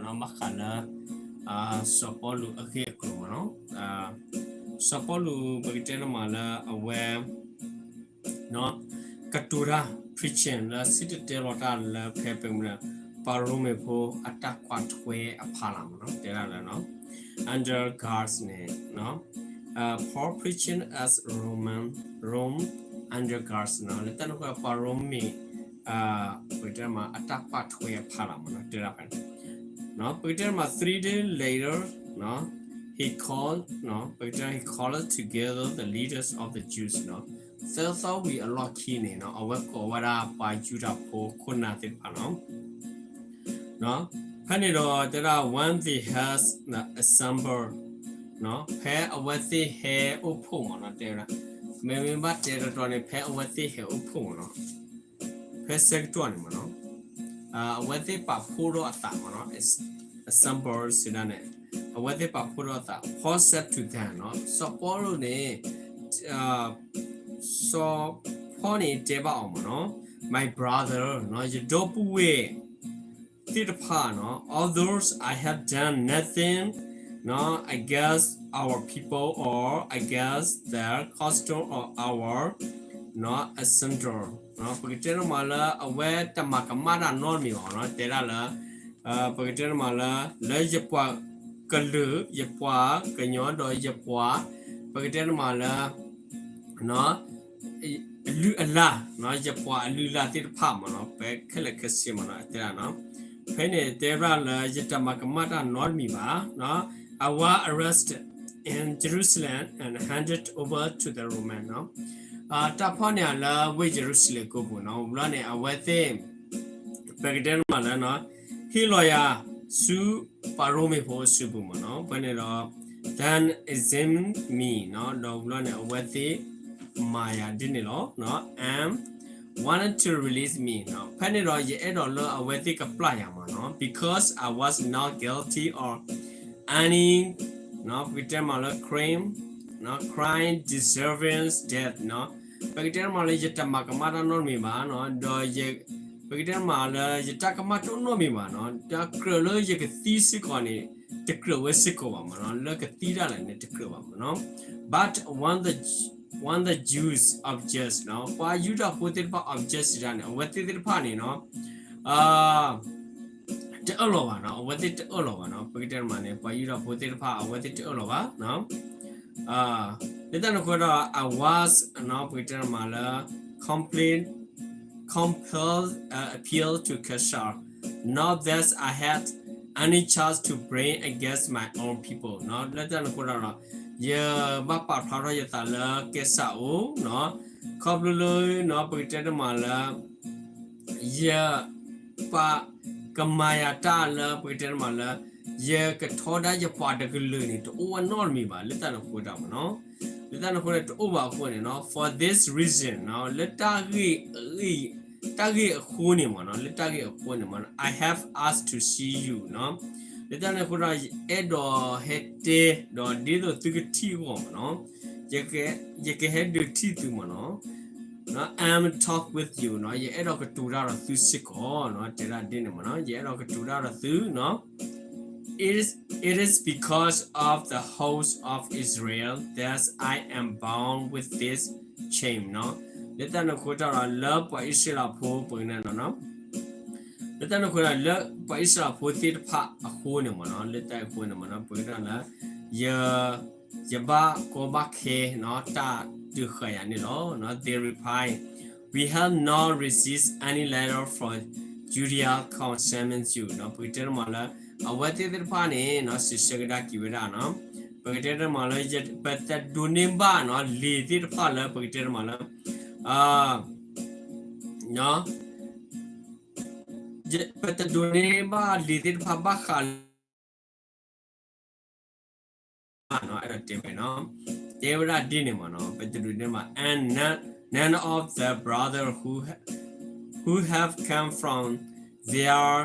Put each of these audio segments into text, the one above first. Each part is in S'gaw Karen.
ဘၣ်ဃးလၢ စီၤပီလူးအဂ့ၢ်အကျိၤမ့ၢ်နီၤ. စီၤပီလူး ပကတဲတမးလၢအဝဲ ကတိၤတၢ် preaching လၢစံၣ်တဲၤတဲလီၤတၢ်လၢဖဲပမ့ၢ် ပှၤရိမ့ၤဖိအတၢ်ကွၢ်ထွဲအဖီလာ်မ့ၢ်နီၤ, တဲဒၣ်လၢ under guards န့ၣ် for preaching at Roman, Rome under guards နီၤ, လၢတၢ်န့ၣ်အဃိ ပှၤရိမ့ၤ ပကတဲမး အတၢ်ကွၢ်ထွဲအဖီလာ်မ့ၢ်နီၤ, တဲဒၣ်ဖဲ ပကတဲမး three days later, he called, ပကတဲ he called together the leaders of the Jews နီၤ, သၢသီဝံၤအလီၢ်ခံန့ၣ်နီၤ အဝဲကိးဝဲဒၣ်ပှၤယူဒၤဖိခိၣ်နၢ်သ့ၣ်တဖၣ်နီၤ. ဖဲန့ၣ်ဒီးတဲဒၣ် when they had assembled, ဖဲအဝဲသ့ၣ်ဟဲအိၣ်ဖှိၣ်မ့ၢ်နီၤ, တဲဝဲဒၣ် မ့မ့ၢ်ဘၣ်တဲတတီၤန့ၣ် ဖဲအဝဲသ့ၣ်ဟဲအိၣ်ဖှိၣ်မ့ၢ်နီၤ, ဖဲဆၢကတီၢ်န့ၣ်မ့ၢ်နီၤ, အဝဲသ့ၣ်ပာ်ဖှိၣ်ထီၣ်အသးမ့ၢ်နီၤ, assembled စံးဒၣ်န့ၣ် အဝဲသ့ၣ်ပာ်ဖှိၣ်ထီၣ်အသး, Paul said to them နီၤ, စီၤပီလူးန့ၣ် စီၤပီလူးန့ၣ်တဲဘၣ်အီၤမ့ၢ်နီၤ, my brother နီၤ, ယဒီပုၢ်ဝဲၢ်သ့ၣ်တဖၣ်နီၤ, although I have done nothing နီၤ against our people or against the custom of our နီၤ ancestors နီၤ, ပကတဲတမးလၢအဝဲတမၤကမၣ်တၢ်နီတမံၤဘၣ်နီၤ, တဲဒၣ်လၢ ပကတဲတမးလၢ လၢယပှၤကလုာ် ယပှၤကညီဒီးယပှၤ ပကတဲတမးလၢ အလုၢ်အလၢ် ယပှၤအလုၢ်အလၢ်သ့ၣ်တဖၣ်မ့ၢ်နီၤ, ဖဲခဲလၢာ်ခဲဆ့မ့ၢ်နီၤ, တဲဒၣ်နီၤ, ဖဲန့ၣ်တဲဘၣ်လၢယတမၤကမၣ်တၢ်နီတမံၤဘၣ်, I was arrested in Jerusalem and handed over to the Roman နီၤ, တၢ်ဖီၣ်န့ၢ်ယၤလၢဝ့ၢ်ယရူၤၡလ့ၣ်ကိးပူၤနီၤ, ဘျီန့ၣ် အဝဲသ့ၣ် ပကတဲတမးလၢ ဟ့ၣ်လီၤယၤဆူပှၤရိမ့ၤဖိအစုပူၤမ့ၢ်နီၤ, ဖဲန့ၣ်ဒီး then examined me နီၤ, ဒီးဘျီန့ၣ် အဝဲသ့ၣ်မၤယၤဒ်န့ၣ်လီၤ, and wanted to release me နီၤ, ဖဲန့ၣ်ဒီးယအဲၣ်ဒိးလၢအဝဲသ့ၣ်ကပျၢ်ယၤမ့ၢ်နီၤ, because I was not guilty of any နီၤ, ပကတဲမးလၢ crime နီၤ, crime deserving death နီၤ, ပကတဲမးလၢယတမၤကမၣ်တၢ်နီတမံၤဘၣ်နီၤ, ဒီး ပကတဲမးလၢယတၢ်ကမၣ်တအိၣ်နီတမံၤဘၣ်နီၤ, ဒီးကြၢးလၢယကသံစ့ၢ်ကီးန့ၣ် တကြၢးဝဲစ့ၢ်ကီးဘၣ်မ့ၢ်နီၤ, လၢကသံဒၣ်လဲာ်န့ၣ် တကြၢးဘၣ်မ့ၢ်နီၤ, but when the, when the Jews object နီၤ, ပှၤယူဒၤဖိသ့ၣ်တဖၣ် object စံးဒၣ်န့ၣ် အဝဲသ့ၣ်သ့ၣ်တဖၣ်န့ၣ်နီၤ တအၢၣ်လီၤဘၣ်နီၤ, အဝဲသ့ၣ်တအၢၣ်လီၤဘၣ်နီၤ, ပကတဲမးန့ၣ် ပှၤယူဒၤဖိသ့ၣ်တဖၣ် အဝဲသ့ၣ်တအၢၣ်လီၤဘၣ်နီၤ, လၢတၢ်န့ၣ်အဃိဒီး I was နီၤ, ပကတဲမးလၢ complain, compelled appeal to Caesar, not that I had any charge to bring against my own people နီၤ, လၢတၢ်န့ၣ်အဃိဒီး ယဘၣ်ပာ်ဖျါထီၣ်ယသးလၢကဲစၢ်အအိၣ်နီၤ, ခီဖျိလၢနီၤ ပကတဲတမးလၢ ယပှၤကမၤယၤတၢ်လၢ ပကတဲတမးလၢ ယကထီဒါယပှၤတကလုာ်န့ၣ် တအိၣ်ဝဲနီတမံၤဘၣ် လၢတၢ်န့ၣ်အဃိတၢ်မ့ၢ်နီၤ, လၢတၢ်န့ၣ်အဃိန့ၣ် တအိၣ်ဘၣ်အဃိန့ၣ်နီၤ, for this reason နီၤ, လၢတၢ်ဂ့ၢ် တၢ်ဂ့ၢ်အဃိန့ၣ်မ့ၢ်နီၤ, လၢတၢ်ဂ့ၢ်အဃိန့ၣ်မ့ၢ်နီၤ I have asked to see you နီၤ, လၢတၢ်န့ၣ်အဃိဒီး ယအဲၣ်ဒိးဟဲတဲ ဒီးဒ်သိးသုကထံၣ်အဂီၢ်မ့ၢ်နီၤ, ယကဟဲဒုးထံၣ်သုမ့ၢ်နီၤ and talk with you နီၤ, ယအဲၣ်ဒိးကတိၤတၢ်ဒီးသုစ့ၢ်ကီးနီၤ, တဲဒၣ်ဒ်န့ၣ်မ့ၢ်နီၤ, ယအဲၣ်ဒိးကတိၤတၢ်ဒီးသုနီၤ, it is, it is because of the host of Israel that I am bound with this chain နီၤ, လၢတၢ်န့ၣ်အဃိတၢ်ဒီး လၢပှၤအံၣ်စရ့လးဖိပူၤန့ၣ်နီၤ လၢတၢ်န့ၣ်အဃိဒီး လၢပှၤအံၣ်စရ့လးဖိသ့ၣ်တဖၣ်အဃိန့ၣ်မ့ၢ်နီၤ, လၢတၢ်အဃိန့ၣ်မ့ၢ်နီၤ, ပကတဲလၢ ယ ယဘၣ်ကီဘၣ်ခဲနီၤ တၢ်ဒုးဃာ်ယၤန့ၣ်လီၤ. They replied, we have not received any letter from Judea concerning you နီၤ, ပကတဲတမးလၢ အဝဲသ့ၣ်သ့ၣ်တဖၣ်န့ၣ်နီၤ စံးဆၢကဒါက့ၤဝဲဒၣ်နီၤ, ပကတဲတမးလၢ ပတဒိးန့ၢ်ဘၣ်နီၤ လံာ်သ့ၣ်တဖၣ်လၢ ပကတဲတမးလၢ ပတဒိးန့ၢ်ဘၣ်လံာ်သ့ၣ်တဖၣ် ဘၣ်ဃးလၢ နီၤ, အဲၣ်ဒိးတဲဝဲနီၤ, တဲဝဲဒၣ်ဒ်န့ၣ်မ့ၢ်နီၤ, ပတဒိးန့ၢ်ဘၣ်, and none, none of the brother who, who have come from there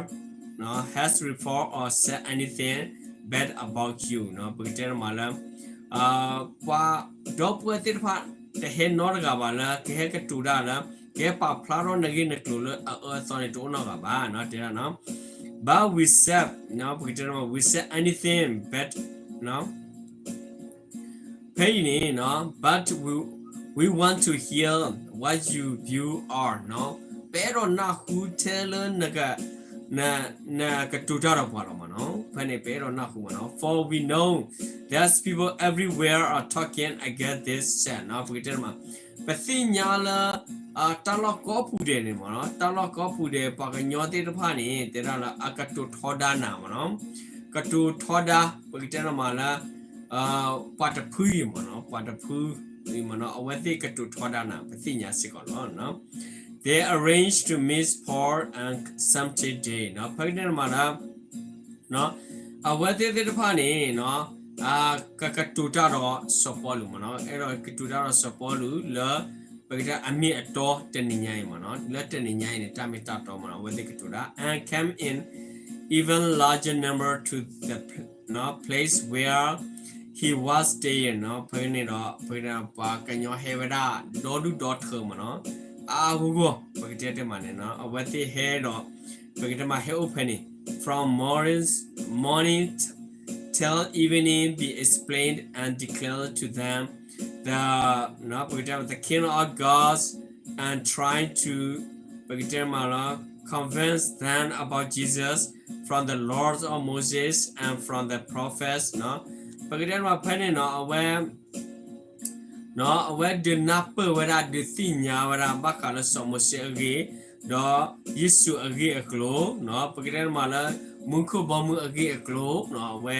နီၤ has report or said anything bad about you နီၤ, ပကတဲတမးလၢ ပှၤဒီပုၢ်ဝဲၢ်သ့ၣ်တဖၣ် တဟဲနီတဂၤဘၣ်လၢ ကဟဲကတိၤတၢ်လၢ ကဟဲပာ်ဖျါထီၣ်နဂ့ၢ်နကျိၤလၢအအၢအသီန့ၣ် တအိၣ်နီတဂၤဘၣ်နီၤ, တဲဒၣ်နီၤ. but we said ပကတဲမး we said anything but ဖဲအံၤန့ၣ် but we we want to hear what you view are ပအဲၣ်ဒိးနၢ်ဟူထဲလၢ နကတိၤတၢ်ဒီးပှၤလီၤမးနီၤ. ဖဲန့ၣ် ပအဲၣ်ဒိးနၢ်ဟူမးနီၤ for we know that people everywhere are talking against this sect ပကတဲမး ပသ့ၣ်ညါလၢ တၢ်လီၢ်ကိးပူၤဒဲးန့ၣ်မးနီၤ တၢ်လီၢ်ကိးပူၤဒဲး ပှၤကညီသ့ၣ်တဖၣ်န့ၣ် တဲဒၣ်လၢအကတိၤထီဒါနၤမးနီၤ ကတိၤထီဒါ ပကတဲမးလၢ ပှၤတဖုအံၤမးနီၤ ပှၤတဖုအံၤမးနီၤ အဝဲသ့ၣ်ကတိၤထီဒါနၤ ပသ့ၣ်ညါစ့ၢ်ကီးလီၤ. They arranged to meet Paul on Saturday ဖဲကတဲမးလၢ အဝဲသ့ၣ်သ့ၣ်တဖၣ်န့ၣ် ကကတိၤတၢ်ဒီးစီၤပီလူးမးနီၤ အဲၣ်ဒိးကတိၤတၢ်ဒီးစီၤပီလူးလၢ ပကတဲအမ့ၢ်အတီတနံၤညါအံၤမးနီၤ လၢတနံၤညါအံၤန့ၣ် တၢ်မ့ၢ်တၢ်တီမးနီၤ အဝဲသ့ၣ်ကတိၤတၢ် and came in even larger number to the place where he was staying ဖဲန့ၣ်ဒီး ပကတဲပှၤကညီဟဲဝဲဒၣ် ဒီဒူၣ်ဒီထၢမးနီၤ အါအါဂီၢ်ဂီၢ် ပကတဲတမးန့ၣ်နီၤ အဝဲသ့ၣ်ဟဲဒီး ပကတဲမးဟဲအိၣ်ဖဲန့ၣ် from morning morning till evening be explained and declared to them the ပကတဲ the kingdom of God and trying to ပကတဲမးလီၤ convince them about Jesus from the laws of Moses and from the prophets ပကတဲမးဖဲန့ၣ်နီၤ အဝဲ အဝဲဒုးနၢ်ပၢၢ်ဝဲဒၣ် ဒုးသ့ၣ်ညါဝဲဒၣ် ဘၣ်ဃးလၢစီၤမိၤၡ့အဂ့ၢ် ဒီးယ့ၣ်ၡူးအဂ့ၢ်အကျိၤ ပကတဲမးလၢ မူခိၣ်ဘီမုၢ်အဂ့ၢ်အကျိၤ အဝဲ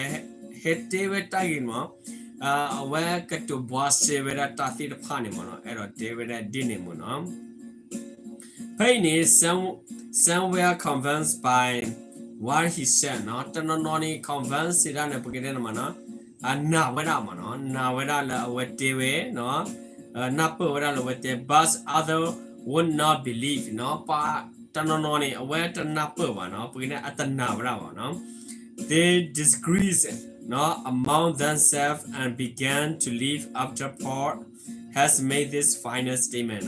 ဟဲတဲဝဲတၢ်ဂ့ၢ်မး အဝဲကတိၤဘှါစဲဝဲဒၣ်တၢ်သ့ၣ်တဖၣ်န့ၣ်မးနီၤ အဲၣ်ဒိးတဲဝဲဒၣ်ဒ်န့ၣ်မးနီၤ ဖဲအံၤန့ၣ် some some were convinced by what he said တနီၤနီၤန့ၣ် convince စံးဒၣ်န့ၣ် ပကတဲန့ၣ်မးနီၤ နာ်ဝဲဒၣ်မးနီၤ နာ်ဝဲဒၣ်လၢအဝဲတဲဝဲ နၢ်ပၢၢ်ဝဲဒၣ်လၢအဝဲတဲ but other would not believe ပှၤတနီၤနီၤန့ၣ် အဝဲတနၢ်ပၢၢ်ဘၣ်နီၤ ပကတဲအတနာ်ဝဲဒၣ်ဘၣ်နီၤ they disagreed among themselves and began to leave after Paul has made this final statement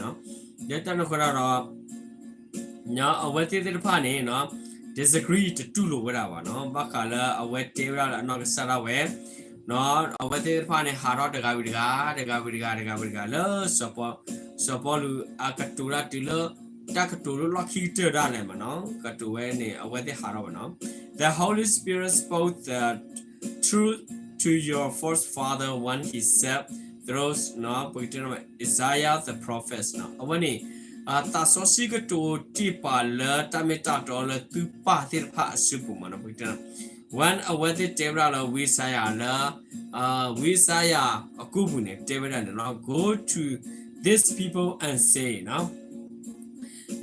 လၢတၢ်န့ၣ်အဃိဒီး အဝဲသ့ၣ်သ့ၣ်တဖၣ်န့ၣ် disagree တတူၢ်လိာ်ဝဲဒၣ်ဘၣ်နီၤ ဘၣ်ဃးလၢအဝဲတဲဝဲဒၣ်လၢအနီၢ်ကစၢ်ဒၣ်ဝဲ အဝဲသ့ၣ်တဖၣ်န့ၣ် ဟးထီၣ်တဂၤဝံၤတဂၤ တဂၤဝံၤတဂၤ တဂၤဝံၤတဂၤလၢ စီၤပီလူးအကတိၤတၢ်တုၤလၢ တၢ်ကတိၤလၢလီၢ်ခံကတၢၢ်ဒၣ်လဲာ်မးနီၤ ကတိၤဝဲန့ၣ် အဝဲသ့ၣ်ဟးထီၣ်ဝဲနီၤ The Holy Spirit spoke the truth to your forefather when he said through ပကတဲ Isaiah the prophet အဝဲန့ၣ် သးစီဆှံကတိၤတ့ၢ်ပာ်လၢတၢ်မ့ၢ်တၢ်တီလၢ သုပၢ်သ့ၣ်တဖၣ်အစုပူၤမးနီၤ ပကတဲ when အဝဲသ့ၣ်တဲဝဲဒၣ်လၢ ဝံယၡါယၤလၢ ဝံယၡါယၤအကိာ်ပူၤန့ၣ် တဲဝဲဒၣ်န့ၣ်လီၤ Go to this people and say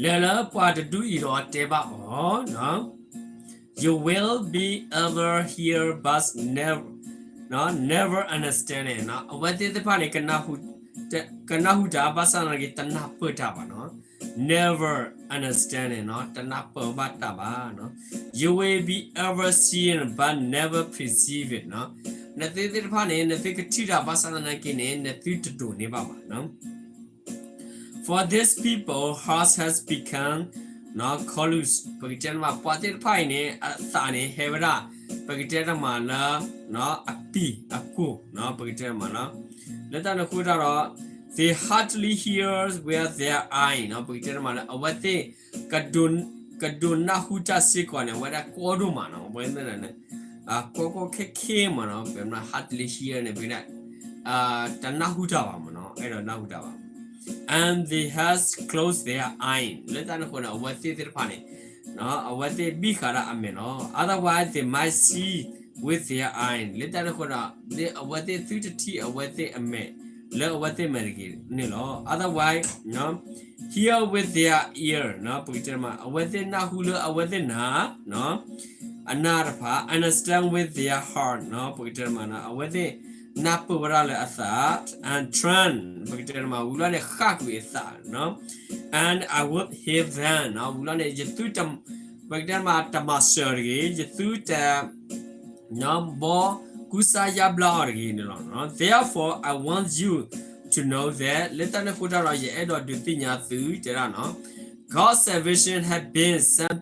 လဲၤလၢပှၤတဒူၣ်အံၤဒီးတဲဘၣ်အီၤ You will be ever hear but never never understand it အဝဲသ့ၣ်တဖၣ်န့ၣ် ကနၢ်ဟူတၢ်ဘၣ်ဆၣ်သနာ်က့ တနၢ်ပၢၢ်တၢ်ဘၣ်နီၤ never understand it တနၢ်ပၢၢ်ဘၣ်တၢ်ဘၣ် You will be ever seeing but never perceive it နသုသ့ၣ်တဖၣ်န့ၣ် နသုကထံၣ်တၢ်ဘၣ်ဆၣ်သနာ်က့န့ၣ် နသုတဒိးန့ၢ်ဘၣ်ဘၣ် For this people heart has become callous ပကတဲတမး ပှၤသ့ၣ်တဖၣ်အံၤန့ၣ် အသးန့ၣ်ဟဲဝဲဒၣ် ပကတဲတမးလၢ အပံာ်အကိာ် ပကတဲတမးလၢ လၢတၢ်န့ၣ်အဃိတၢ်ဒီး they hardly hear with their eye ပကတဲတမးလၢ အဝဲသ့ၣ် ကဒိးနၢ်ဟူတၢ်စ့ၢ်ကီးန့ၣ် အဝဲဒၣ်ကီဒိၣ်မးနီၤ အဝဲသ့ၣ်န့ၣ် ကီကီခဲခဲမးနီၤ ပမ့ၢ် hardly hear န့ၣ် ပကတဲ တနၢ်ဟူတၢ်ဘၣ်မးနီၤ အဲၣ်ဒိးနၢ်ဟူတၢ်ဘၣ် and they has closed their eye လၢတၢ်န့ၣ်အဃိန့ၣ် အဝဲသ့ၣ်သ့ၣ်တဖၣ်န့ၣ် အဝဲသ့ၣ်ဘံၣ်ဃာ်ဒၣ်အမဲာ်လီၤ otherwise they might see with their eye လၢတၢ်န့ၣ်အဃိဒီး အဝဲသ့ၣ်သုတထံၣ်အဝဲသ့ၣ်အမဲာ် လၢအဝဲသ့ၣ်မဲာ်တဂ့ၤန့ၣ်လီၤ otherwise hear with their ear ပကတဲမး အဝဲသ့ၣ်နၢ်ဟူလၢအဝဲသ့ၣ်နၤ အနၢ်တဖၣ် understand with their heart ပကတဲမး အဝဲသ့ၣ်နၢ်ပၢၢ်ဝဲဒၣ်လၢအသး and turn ပကတဲမး ဝံၤလီၤန့ၣ် ဃၣ်ကွံာ်အသး and I would heal them ဝံၤလီၤန့ၣ် ယသုတ ပကတဲမး တမၤစၢၤတဂ့ၤ ယသုတ ဘီကူစါယါဘျါအီၤတဂ့ၤန့ၣ်လီၤ Therefore I want you to know that လၢတၢ်န့ၣ်အဃိတၢ်ဒီး ယအဲၣ်ဒိးဒုးသ့ၣ်ညါသုတဲဒၣ်နီၤ God's salvation has been sent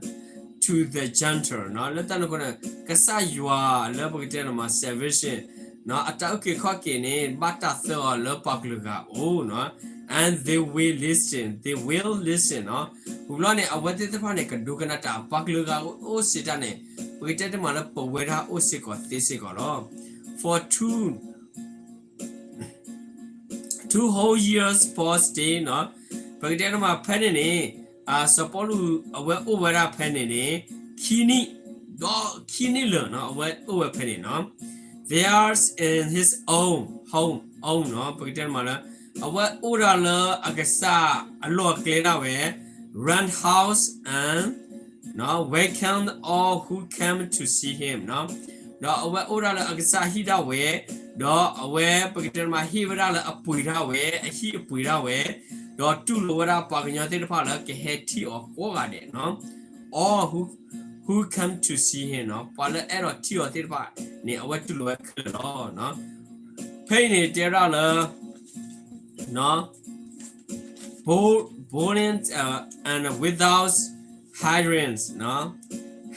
to to the Gentile လၢတၢ်န့ၣ်အဃိန့ၣ် ကစၢ်ယွၤလၢပကတဲန့ၣ်မး salvation အတၢ်အုၣ်က့ၤခီၣ်က့ၤန့ၣ် ဘၣ်တၢ်သၢအီၤလၢပှၤကလုာ်ဂၤအအိၣ် and they will listen, they will listen ဝံၤဘျီန့ၣ် အဝဲသ့ၣ်တဖၣ်န့ၣ် ကဒိကနၣ်တၢ် ပှၤကလုာ်ဂၤအိၣ်စ့ၢ်တၢ်န့ၣ် ပကတဲတမးလၢပဝဲဒၣ်အိၣ်စ့ၢ်ကီးသ့စ့ၢ်ကီးလီၤ. For two two whole years Paul stayed ပကတဲတမးဖဲန့ၣ်န့ၣ် စီၤပီလူး အဝဲအိၣ်ဝဲဒၣ်ဖဲန့ၣ်န့ၣ် ခံနံၣ် ဒီးခံနံၣ်လၢာ် အဝဲအိၣ်ဝဲဖဲန့ၣ် there in his own home, own ပကတဲတမးလၢ အဝဲအိၣ်ဒၣ်လၢအကစၢ်အလီၢ်အကျဲဒၣ်ဝဲ rent house and welcome all who came to see him ဒီးအဝဲအိၣ်ဒၣ်လၢအကစၢ်ဟံၣ်ဒၣ်ဝဲ ဒီးအဝဲပကတဲတမးဟ့ၣ်ဝဲဒၣ်လၢအပှ့ၤဒၣ်ဝဲ အဟံၣ်အပှ့ၤဒၣ်ဝဲ ဒီးတူၢ်လိာ်ဝဲဒၣ်ပှၤကညီသ့ၣ်တဖၣ်လၢကဟဲထံၣ်အီၤကိးဂၤဒဲး all who who come to see him ပှၤလၢအဲၣ်ဒိးထံၣ်အီၤသ့ၣ်တဖၣ်န့ၣ် အဝဲတူၢ်လိာ်ဝဲခဲလၢာ်လီၤ. ဖဲအံၤန့ၣ်တဲဝဲဒၣ်လၢ bold, bold and without hindrance,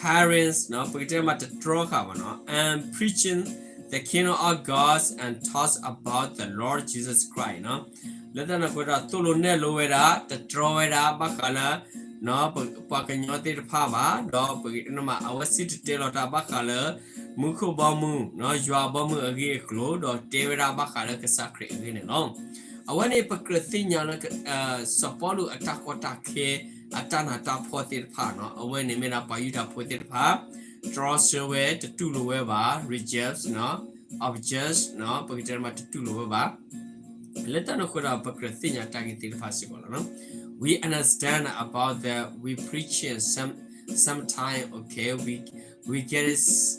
hindrance ပကတဲမးတတြီဃာ်ဘၣ်နီၤ and preaching the kingdom of God and talks about the Lord Jesus Christ လၢတၢ်န့ၣ်အဃိဒီး သိၣ်လိနဲၣ်လိဝဲဒၣ် တတြီဝဲဒၣ်ဘၣ်ဃးလၢ ပှၤကညီသ့ၣ်တဖၣ်ဘၣ် ဒီးပကတဲမး အဝဲစံၣ်တဲၤတဲလီၤတၢ်ဘၣ်ဃးလၢ မူခိၣ်ဘီမုၢ် ယွၤအဘီမုၢ်အဂ့ၢ်အကျိၤ ဒီးတဲဝဲဒၣ်ဘၣ်ဃးလၢကစၢ်ခရံာ်အဂ့ၢ်န့ၣ်လီၤ. အဝဲန့ၣ်ပကြၢးသ့ၣ်ညါလၢ စီၤပီလူးအတၢ်ကီတၢ်ခဲ အတၢ်နးတၢ်ဖှီၣ်သ့ၣ်တဖၣ်နီၤ အဝဲန့ၣ်မ့ၢ်ဒၣ်ပှၤယူဒၤဖိသ့ၣ်တဖၣ် တြီဆၢဝဲ တတူၢ်လိာ်ဝဲဘၣ် reject နီၤ object နီၤ ပကတဲမးတတူၢ်လိာ်ဝဲဘၣ် လၢတၢ်န့ၣ်အဃိဒီး ပကြၢးသ့ၣ်ညါတၢ်ဂ့ၢ်သ့ၣ်တဖၣ်စ့ၢ်ကီးလီၤ. We understand about that we preaching some, sometime, okay, we, we get it,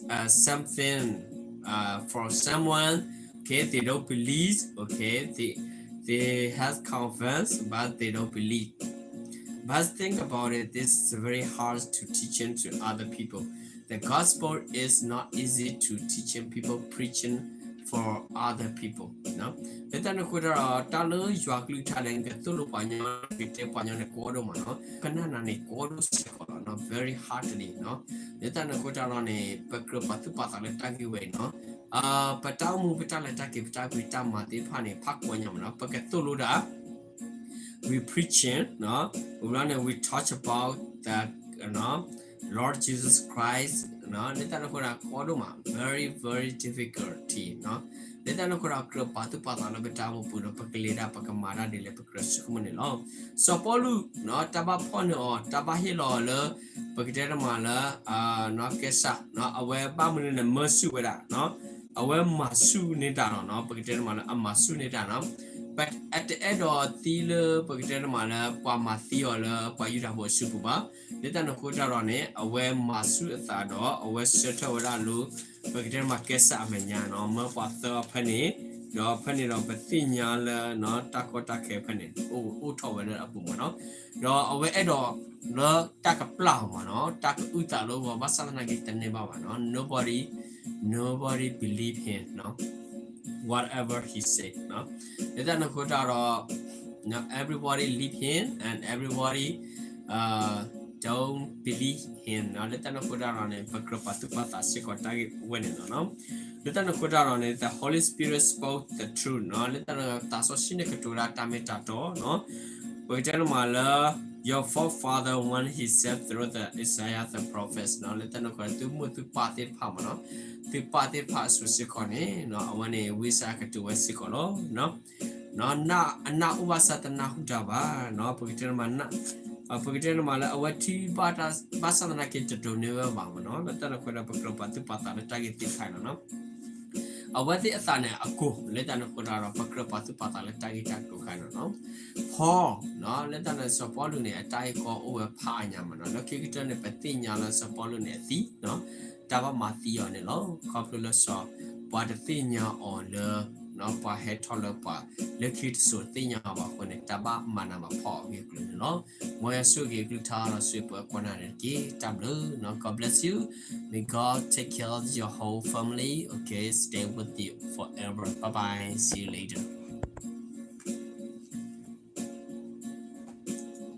uh, something, uh, for someone, okay, they don't believe, okay, they, they have confidence, but they don't believe. But think about it, this is very hard to teaching to other people. The gospel is not easy to teaching people preaching for other people လၢတၢ်န့ၣ်အဃိဒီး တၢ်လၢယွၤကလုၢ်ကထါန့ၣ် ကသိၣ်လိပှၤကညီ ကတဲပှၤကညီန့ၣ် ကီဒိၣ်မးနီၤ ကနၣ်နၤန့ၣ် ကီဒိၣ်စ့ၢ်ကီးလီၤနီၤ very hardly နီၤ လၢတၢ်န့ၣ်အဃိတၢ်လီၤန့ၣ် ပကြၢးပာ်သူၣ်ပာ်သးလၢတၢ်ဂ့ၢ်ဝဲအံၤနီၤ ပတၢ်အိၣ်မူ ပတၢ်လဲၤတၢ်က့ၤ ပတၢ်ဖံးတၢ်မၤသ့ၣ်တဖၣ်န့ၣ် ဖးကွၢ်ညါမးနီၤ ပကသိၣ်လိဒၣ် we preaching နီၤ ဝံၤဘျီန့ၣ် we talk about the Lord Jesus Christ နီၤ လၢတၢ်န့ၣ်အဃိဒီး ကီဒိၣ်မး very very difficulty နီၤ လၢတၢ်န့ၣ်အဃိဒီး ကြၢးပာ်သူၣ်ပာ်သးလၢပတၢ်အိၣ်မူပူၤဒီး ပကလဲၤဒၣ် ပကမၤတၢ်ဒ်လဲၣ် ပကြၢးဆိကမိၣ်န့ၣ်လီၤ. စီၤပီလူးနီၤ တၢ်ဘၣ်ဖီၣ်န့ၢ်အီၤ တၢ်ဘၣ်ဟ့ၣ်လီၤအီၤလၢ ပကတဲတမးလၢ နီၤ ကဲစၢ်နီၤ အဝဲဘၣ်မနုၤလဲၣ် မၢဆူၣ်ဝဲဒၣ်နီၤ အဝဲမၤဆူၣ်န့ၢ်တၢ်လီၤနီၤ ပကတဲတမးလၢအမၤဆူၣ်န့ၢ်တၢ်နီၤ ပတအဲၣ်ဒိးသံလၢ ပကတဲတမးလၢ ပှၤမၤသံအီၤလၢပှၤယူဒၤဖိအစုပူၤဘၣ်. လၢတၢ်န့ၣ်အဃိတၢ်လီၤန့ၣ် အဝဲမၤဆူၣ်အသးဒီး အဝဲဆၢထၢၣ်ဝဲဒၣ်လၢ ပကတဲတမးကဲစၢ်အမဲာ်ညါနီၤ မၢပှၤသၢအီၤဖဲန့ၣ် ဒီးဖဲန့ၣ်ဒီးပသ့ၣ်ညါလၢနီၤ တၢ်ကီတၢ်ခဲဖဲန့ၣ် အိၣ်အိၣ်ထီၣ်ဝဲလၢအပူၤမးနီၤ ဒီးအဝဲအဲၣ်ဒိးလၢတၢ်ကပျၢ်အီၤမးနီၤ တၢ်ကအုၣ်သးလၢအဂီၢ် ဘၣ်ဆၣ်သနာ်က့တန့ၢ်ဘၣ်ဘၣ်နီၤ nobody, nobody believe him နီၤ whatever he say နီၤ လၢတၢ်န့ၣ်အဃိတၢ်ဒီး everybody leave him and everybody don't believe him နီၤ လၢတၢ်န့ၣ်အဃိတၢ်ဒီးန့ၣ် ပကြၢးပာ်သူၣ်ပာ်သးစ့ၢ်ကီးတၢ်ဂ့ၢ်ဝဲန့ၣ်လီၤနီၤ လၢတၢ်န့ၣ်အဃိတၢ်ဒီးန့ၣ် the Holy Spirit spoke the truth နီၤ လၢတၢ်န့ၣ်သးစီဆှံန့ၣ်ကတိၤဝဲဒၣ်တၢ်မ့ၢ်တၢ်တီနီၤ ပကတဲန့ၣ်မးလၢ your forefather when he said through the Isaiah the prophets နီၤ လၢတၢ်န့ၣ်အဃိ သုမိၢ်သုပၢ်သ့ၣ်တဖၣ်မးနီၤ သုပၢ်သ့ၣ်တဖၣ်အစိၤစ့ၢ်ကီးန့ၣ်နီၤ အဝဲန့ၣ် ဝံယၡါယၤကတိၤဝဲစ့ၢ်ကီးလီၤ နီၤ အနၢ်အိၣ်ဘၣ်ဆၣ်တနၢ်ဟူတၢ်ဘၣ်နီၤ ပကတဲန့ၣ်မး ပကတဲန့ၣ်မးလၢအဝဲထံၣ်ဘၣ်တၢ် ဘၣ်ဆၣ်သနာ်က့တဒိးန့ၢ်ဝဲဘၣ်မးနီၤ လၢတၢ်န့ၣ်အဃိဒီး ပကြၢးပာ်သူၣ်ပာ်သးလၢတၢ်ဂ့ၢ်သ့ၣ်တဖၣ်အံၤလီၤနီၤ အဝဲသ့ၣ်အသးန့ၣ်အကိၢ် လၢတၢ်န့ၣ်အဃိဒီး ပကြၢးပာ်သူၣ်ပာ်သးလၢတၢ်ဂ့ၢ်တၢ်ကျိၤခါအံၤလီၤနီၤ Paul နီၤ လၢတၢ်န့ၣ်စီၤပီလူးန့ၣ် အတၢ်ဂ့ၢ်ကီအိၣ်ဝဲဖးအါညါမးနီၤ လၢခံကတၢၢ်န့ၣ် ပသ့ၣ်ညါလၢစီၤပီလူးန့ၣ်အသံနီၤ တၢ်ဘၣ်မၤသံအီၤန့ၣ်လီၤ ခီဖျိလၢစီၤ ပှၤတသ့ၣ်ညါအီၤလၢ ပှၤဟဲထီၣ်လၢပှၤ လၢခံတစိၤတသ့ၣ်ညါအီၤဘၣ်အဃိန့ၣ် တၢ်ဘၣ်မၤနးမၤဖှီၣ်အဂ့ၢ်အကျိၤန့ၣ်လီၤ မ်ယွၤဆိၣ်ဂ့ၤအကလုၢ်ကထါဒီးဆိၣ်ဂ့ၤပှၤကိးဂၤဒဲးတက့ၢ် တၢ်ဘျုးနီၤ God bless you. May God take care of your whole family. Okay, stay with you forever. Bye bye. See you later.